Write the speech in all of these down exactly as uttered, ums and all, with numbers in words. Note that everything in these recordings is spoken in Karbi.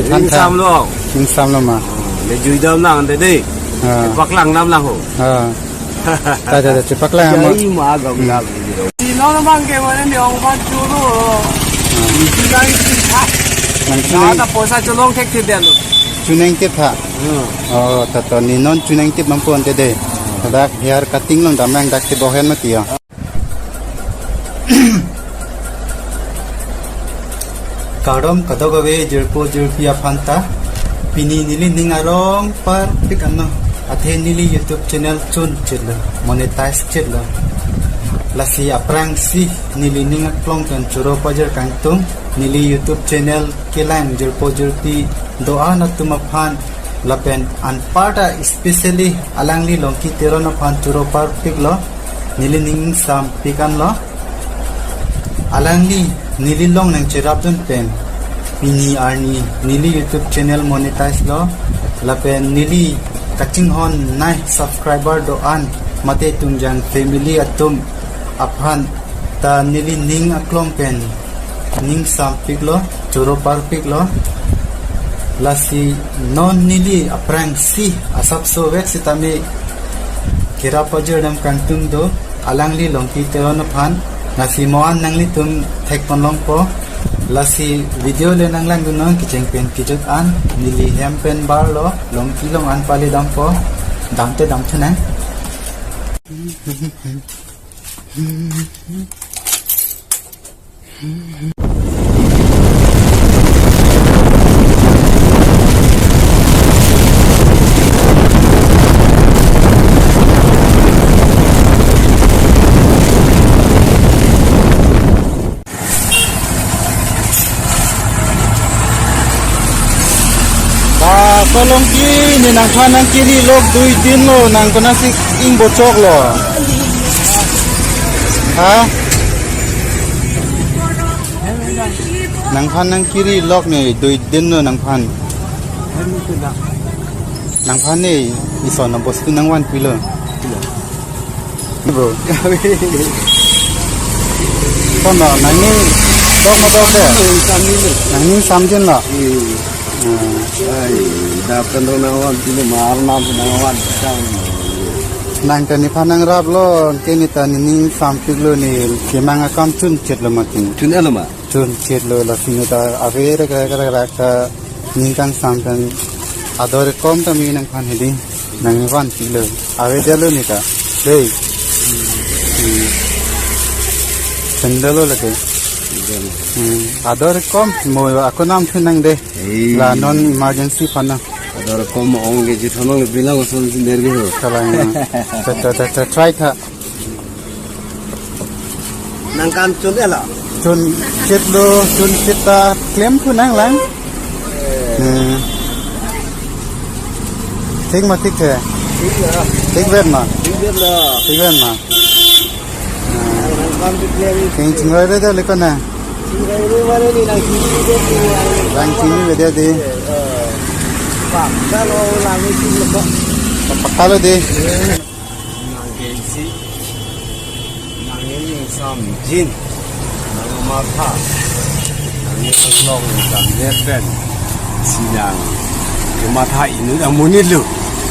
Ning samlo. Ning samlo ma. Oh, le juidam lang ante dei. Ah. Paklang dam lang ho. Ah. Ta, ta, ta, chepaklang ma. Jai ma gam Hmm. gam. Sino namang ke mane ni ong ban chulo. Ah. Isi lang isi tha. Nang Na chuneng, ta poisa cholong thekthedetlo. Chuneng tip tha. Hmm. Oh, ta to ni non chuneng tip mampo ante dei. Dak hair cutting long damnang dak si bohen mati ya. Kardom kadokave jirpo jirpi aphan ta. Pini neli ning arong parpik anlo. Athe neli YouTube channel chun chitlo, monetize chitlo. Lasi aphrangsi neli ning aklong pen choro pajir kangtung. Neli YouTube channel kelang jirpo jirpi do-an atum aphan lapen anparta especially alangli Longki Teron aphan choro parpiklo, neli ning sampik anlo. Alangli neli long nangcherapdun pen pini arni neli YouTube channel monetize lo, lapen neli kachinghon nai subscriber do-an mate Tungjang family atum aphan ta neli ning aklong pen ning sampiklo, choro parpiklo. Lasi non neli aphrangsi asapso vek sitame kera pajir dam kangtung do alangli Longki Teron aphan. Lasi mo-an nanglitum thekpon longpo. Lasi video le nanglangdun non kecheng pen kejut an neli hem pen barlo Longki long an pale dampo. Damte damthunang. Ba, Longki, ne nangphan nangkiri lok dui din lo, nang konasi ingbochok lo. Ha? Nangphan nangkiri lok ne dui din lo nangphan. Nangphan ne ison abostu nangvanpilo. Bro. Kono, nangning, dok mo dok de? Nangning samjin lo. Hmm. Ai, dap kan dong nangvanpilo, mar nam nangvan. Nang ta nephan nangraplo, ke ne ta nening sampiklo ne, kemang akam chun chetlo ma tin. Chun-etlo ma? Chun chetlo, lasi ne ta ave rek rek rek rek ta ning kangsam pen ador kom ta me nangphan hedi nangvanpilo. Avedetlo ne ta. Dei. Hmm. Sandal lo lake. Hmm. Ador kom mo ako nam thunang de. Ei. La non emergency aphan na. Ador kom ong ke jithonong le bilang oson sin derbi ho. Kalang na. Ta, ta, ta, ta, try tha. Nangkam chun-etlo. Chun chetlo, chun chet ta klem thunang lang. Hmm. Thik ma thikthe? Thik lo. Thikvet ma? Thikvet lo. Thikvet ma? Nangkam chun klem. Keng chingvai re de le ko na. Chingvai re mane ne nang chingvai re de. Nang chingvai re de. Eh. Pakka lo lang chingvai ko. Pakka lo de. Nang ke isi, nang ning samjin, nang matha, nang ning aklong samjin pen, si nang kematha inut amonit lo.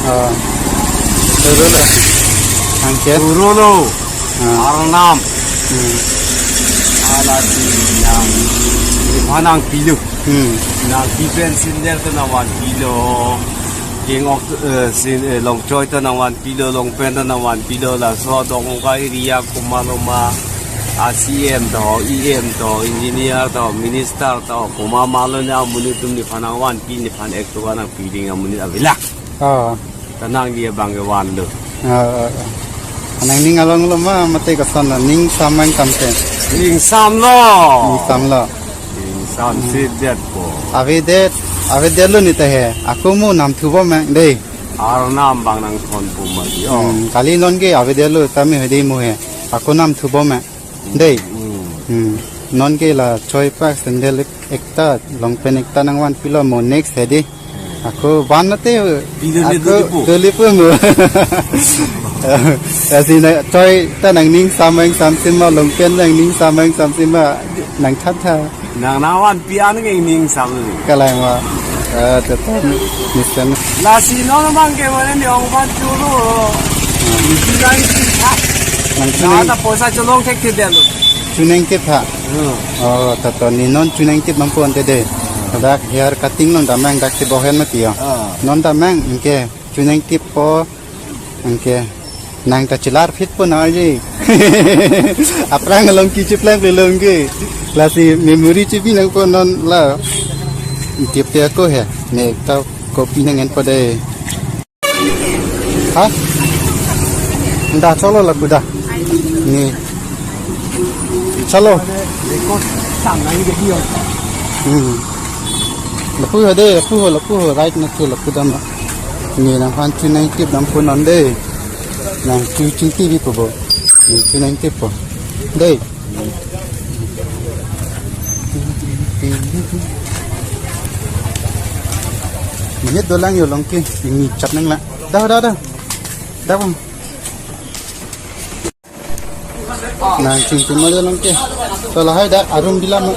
Ah. Choro lo. Nang ke? Choro lo. Ah. Arnam. Hmm. Ala si nang, nephan nangpilo. Hmm. Nangpi pen sandal ta nangvanpilo. Keng-ok, eh, sin, eh, longchoi ta nangvanpilo, longpen ta nangvanpilo, laso adong ka area komatlo ma, a C M to, E M to, engineer to, minister to, komat malo ne amonit atum nephan nangvanpi, nephan ek tovar nangpi ding amonit avelang. Ah. Ta nangli abang ke vanlo. Ah, ah, ah. Nangning along lo ma, mate koson lo, ning sam nangkam ke? Ning samlo. Ning samlo. Ning samsi detpo. Avedet, avedetlo ne ta he. Ako mo nam thubom ma dei. Arnam abang nangthon pu ma di, oh. Hmm, kali non ke avedetlo tame hedi mo he. Ako nam thubom ma dei. Hmm. Hmm. Non ke la choi pak sandal ek-, ekta, longpen ekta nangvanpilo mo next hedi. Ako van nate, pilo ne ako dolipo. Dolipo mo. Lasi na choi ta nangning samang samsim ma, longpen nangning samang samsim ma, nangthatha. Nang nangvanpi an ke ning samlo. Kalang ma. Ah, teton, mister. Lasi non abang ke mane ni ong ban chulo. Chuning tip tha. Nang chuning. Nata poisa cholong thekthedetlo. Chuning tip tha. Hmm. Oh, teton ne non chuning tip nangpo ante de. Dak hair cutting non damnang dak si bohen mati ya. Ah. Non damnang anke chuning tippo. Anke nang ta chelar phitpo nangji. Aphrang along ke chiplang pelong ke. Lasi memory chibi nangpo non la. Tip te ako he. Ne ta copy nang-enpo de. Ha? Da cholo lapu da. Ne. Cholo. Hmm. Lapu ho de, lapu ho, lapu ho, right na tu lapu dam. Ne nangphan chuning tip dampo non de. Nang chu chingki bi po bo. Ne chuning tippo. De. Minit dolang yo along ke, ini chap nang la. Dah, dah, dah. Dah, bang. Nang chingki ma dolang ke. So lahai dak arum bilam.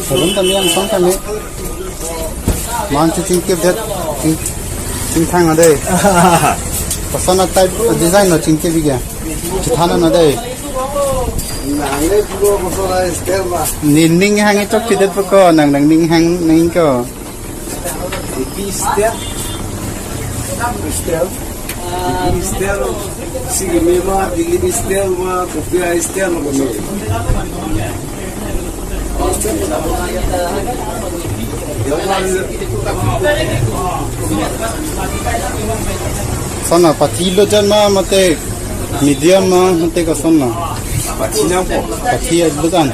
Arum kami yang song kami. Man chu chingki det. Ching, chingthang ade. Kosonsi type design lo chingki bi ke. Chithana na de. Nang le puro kosonsi style ma. Ne ning hang chokchedetpo ko, nang nang ning hang nang ko. Ipi style? Style? Ipi style? Sige, me ma, Delhi style ma, kopi style ma, kopi. Kosonsi pathi lo jan ma mate medium ma mate kosonsi? Pathi nangpo. Pathi lo jan.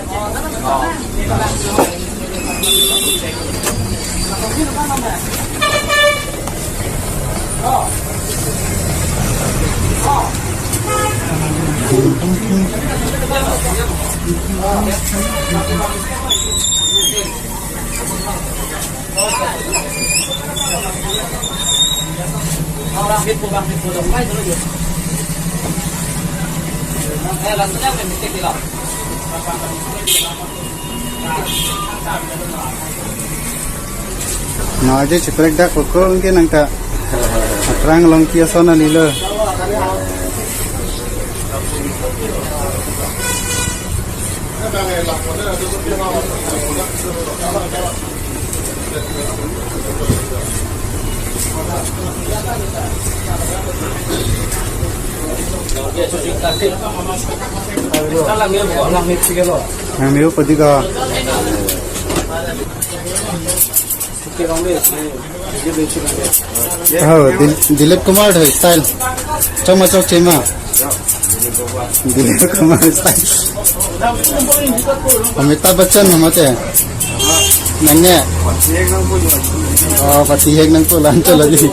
Nangji chiprek dak koko anke nang ta. Aphrang along ke kosonsi neli lo. Nang meo padi ka. Oh, Dil-, Dilip Kumar hai style. Chokma chokche ma. Dilip Kumar style. Amitabh Bachchan mate. Nang ne. Oh, pathi hek nangpo, lan chalo di.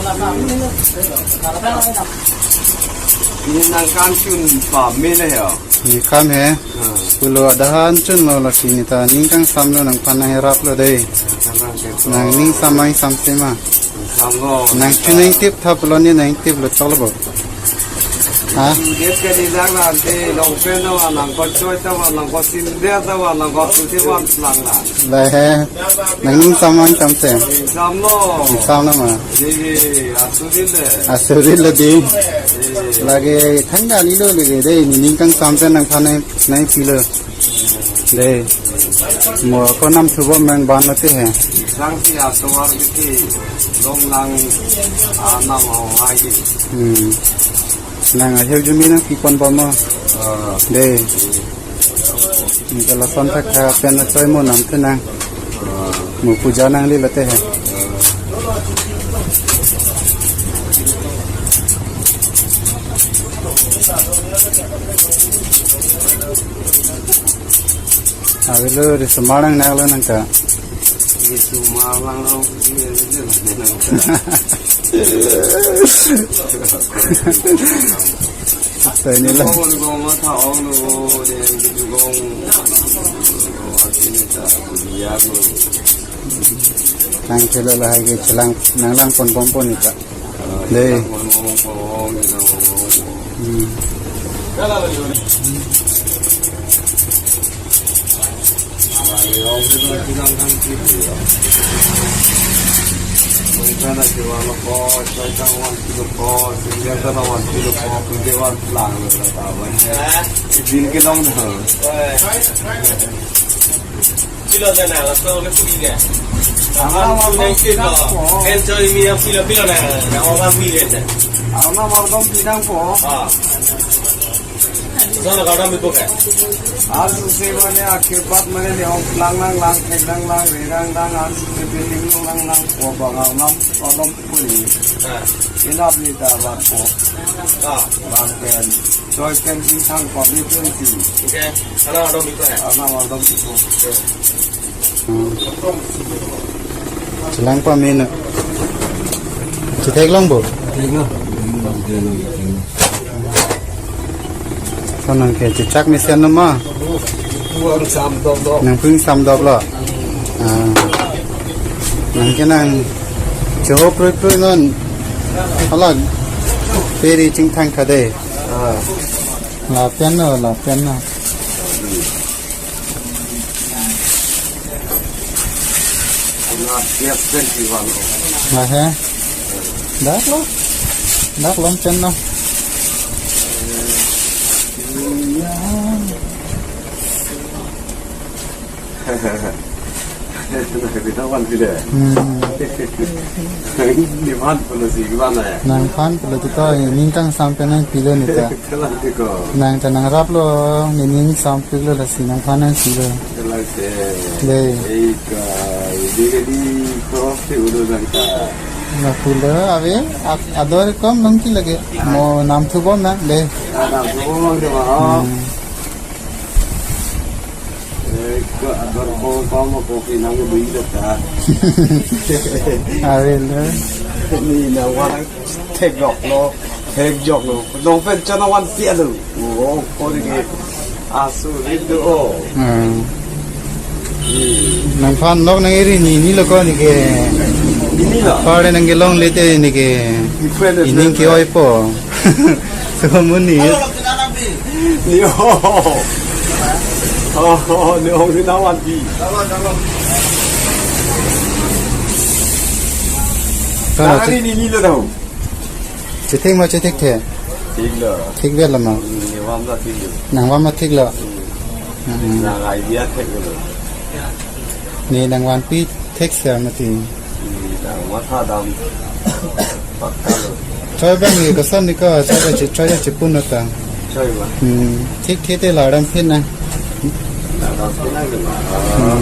Ne nang kam chun pame na he. Ne kam he. Hmm. Pulo adahan chunlo lasi ne ta ning kangsam lo, nangphan nang-irap lo de. Nang kangsam ke. Nang ning sam ma, samse ma? Samlo. Nang chuning tip tha pulo, ne nang tip lo choklo bo. Ha? Chudet ke di lang lang te, long pen ta ma, nang ko choi ta ma, nang ko sim de ta ma, nang ko tu te ma lang lang. Lahai. Nang ning sam ma, samse? Samlo. Samlo ma. Ye, ye, asuri le. Asuri le di. Ye. Lake thangta ni lo lake de, ne ning kangsam pen nangphan nang, nangpilo. De. Mo ko nam thubo meng ban lo te he. Sang si atovar ke long lang, ah, nang ho ai. Hmm. Nang ahir jumi nangpi ponbom ma? Ah. De. Anke lason thakthak pen achoi mo nam thu nang. Mo puja nangli lote he. Avelo, risomar nangnang lo nang ta. Risomar nang lo. Taini la. Gong, gong, ma tha ong lo, de, video gong. Ati ne ta, kuliah lo. Nang chelo lahai ke chelang, nanglang ponbompo ne ta. De. Gong, gong, gong, gong. Hmm. Gong, gong, gong, gong. Ang, ang, ang, ang, ang, ang. Nana kiwa lo ko, choi tang one kilo ko, single tang one kilo ko, kunde one lang lo ta ba ne. Din ke long na. Pilo na na, laso ke pudi ke. Ang na mardom pinang po. Enjoy mi ang pilo, pilo na na, ang orang pili na. Ang na mardom pinang po. Ah. Sana kadam itu ke. Asu se mane akhir pat mane ne ong lang lang lang, thek lang lang, re lang lang, asu se building lang lang lang, po bang ang nam, alam puli. Ah. Inap ni ta bat po. Ah. Bat pen. Choi pen si sang public pen si. Okay. Ana adam itu ya. Ana adam itu. Chelang pame na. Chethek long bo. Ko nang ke chechak mesen na ma. Nang pung sam dop lo. Ah. Nang ke nang cheho prui prui non. Hala peri chingthang kade. Ah. Lapen no, lapen no. Lahe. Dak lo. Dak long pen no. Kita wan tidak. Hmm. Ini man polo si gimana ya? Nangphan polo kita ini kan sampai nang pilo ni ta. Kalang tiko. Nang ta nangrap lo, nining sampik lo lasi nangphan nangsi lo. Kalang se. Dei. Eka, ini jadi cross si udah nang ta. Lapu lo, ave, ap-, ador kom nangki lagi. Mo namthu bom na, dei. Ah, namthu bom nang de ma. Hmm. Eka, ador kom kom kopi nang bui de ta. Ave lo. Ni na warang. Thekjok lo, thekjok lo. Nong pen chana wan pi alo. Oh, ko ni ke asu rindu oh. Hmm. Nangphan lok nang iri ni, ni lo ko ni ke. Ini lo. Pare nang ke long lete ni ke. Ipen ining ke oi po. So muni. Ni oh. Oh, ni ong ni nawan pi. Kana Nang ri ni ni lo dong. Chethek ma chethek the? Thik lo. Thik vet lo ma? Hmm, ni vam lo thik lo. Nang vam ma thik lo? Hmm. Hmm. Nang idea thek lo. Ne nang vanpi thek se ma ti. Hmm, nang matha dam. Pakka lo. Choi bang ni koson ni ko, choi bang che, choi bang chepun lo ta. Choi bang. Hmm. Thik thik te la dam phin na. La dam phin na ke ma. Hmm.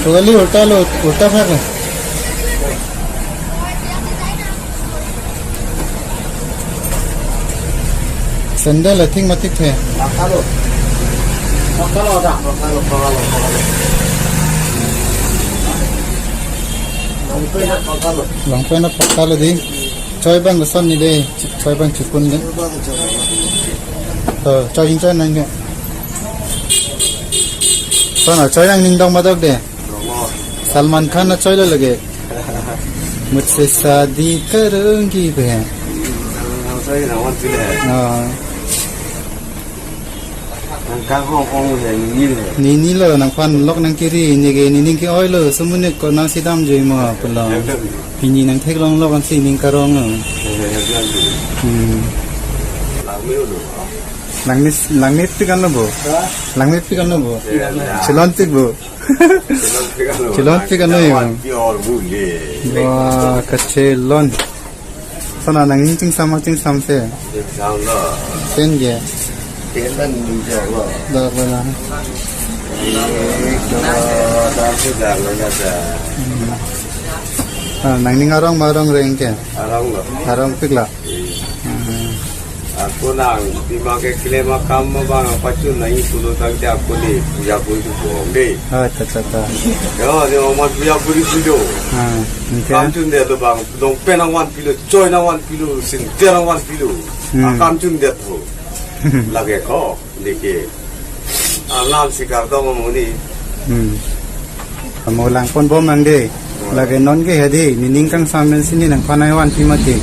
Tugali ulta lo, ulta phak lo. Sandal athing matik the. Pakka lo. Pakka lo da, pakka lo, pakka lo, pakka lo. Long pen na pakka lo. Long pen na pakka lo dei. Choi bang koson ni dei, choi bang chepun dei. To, choi jing choi nang dei. Sana, choi nang ning dong madok dei. Salman Khan na choi lo lage. Mujhse shaadi karogi be. Ang sai na wan sila. Ah. Ang kang hong hong le ni le. Ni ni lo nangphan lok nang kiri ni ke ni ning ke oi lo sumuni ko nang si dam jui mo pulo. Pini nang theklong lok an si ning karong lo. Hmm. Langmepik lo. Langmepik kan lo bo. Ha? Langmepik kan lo bo. Ya, ya. Chelonpik bo. Chelonpik kan lo. Chelonpik kan lo ya. Wan pi or bu le. Wah, kachelon. Sana nangning chingsam chingsam se. Chingsam lo. Pen ke. Pen dan ning jok lo. Dak lo na. Ning jok lo, dak lo, dak lo, dak lo. Hmm. Ah, nangning arong ma arong reng ke? Arong lo. Arongpik lo. Hmm. Ako nang, pima keklem akam abang pachun nang isi pulo tangte ako ni puja pun tu bong dei. Ah, ta, ta, ta. Yo, ni oman puja pun tu do. Ah, okay. Kam chun de to bang, dong pen nang wan pilo, choi nang wan pilo, sinter nang wan pilo. Hmm. Akam chun de to. Lage ko. Dei ke. Alam si kardom amonit. Hmm. Amo langpon bom nang dei. Lake non ke hedi, nining kangsam pen si ni nangphan nangvanpi mati.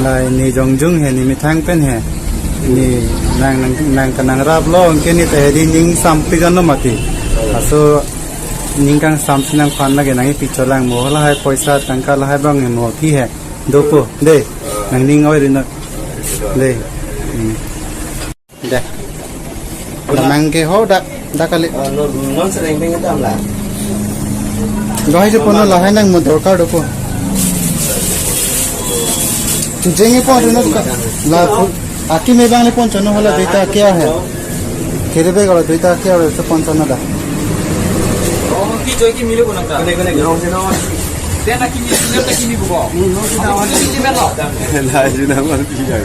Lai ni jongjung he, ni methang pen he. Ni nang, nang, nang kanang rap lo, anke ni ta hedi ning sampik ano mati. Laso Ning kangsamsi nangphan lake nangkipi cholang mo, lahai poisa tangka lahai abang mo aphi he. Dopo, de. Nangning oi rinot. De. Hmm. De. Damnang ke ho dak, dak kali. Oh, no, non sering pengen tam lah. Lahai je pono lahai nang mo dorkar dopo. Jengke pon rinot ka. La phu-, akimi abang le pon chono hala duita kya hai. Kere be gala duita kya hai, so pon chono da. Oh, ki joy ki milo ko nang ta. Kone, kone, kone. Dia ta kimi, dia ta kimi buko. Hmm, no, kita awak. Kita kimi lo. Lahai je nang mal pi jai.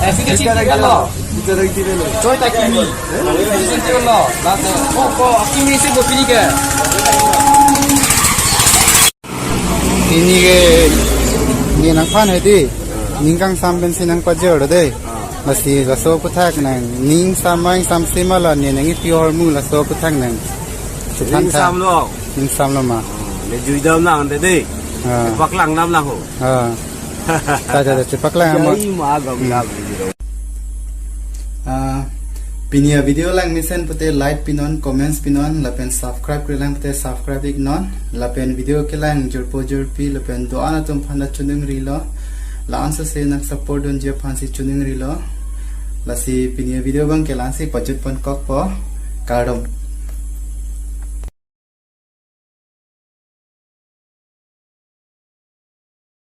Eh, kita kimi lo. Kita lagi kita lo. Joy ta kimi. Kita kimi lo. La ta. Oh, ko kimi si bo pini ke. Pini ke ne nangphan hedi. Ning kangsam pensi nangpajor de. Lasi laso aphuthak nang ning samang samsi ma la ne nangkipi ahormu laso aphuthak nang. Ning chephan tha. Samlo. Ning samlo ma. Ne jui dam nang de de. Ah. Paklang dam nang ho. Ah. Ta ta ta chepaklang mo. Jai ma gam Hmm. gam. Ah, pini avideo langmesen pute like pinon, comments pinon, lapen subscribe kri lang pute subscribe iknon, lapen video kelang jirpo jirpi, lapen do-an atum aphan ta choningri lo, la-an sose nang support dunji aphansi choningri lo, lasi pini avideo abang ke la-ansi pajut pon kokpo, kardom.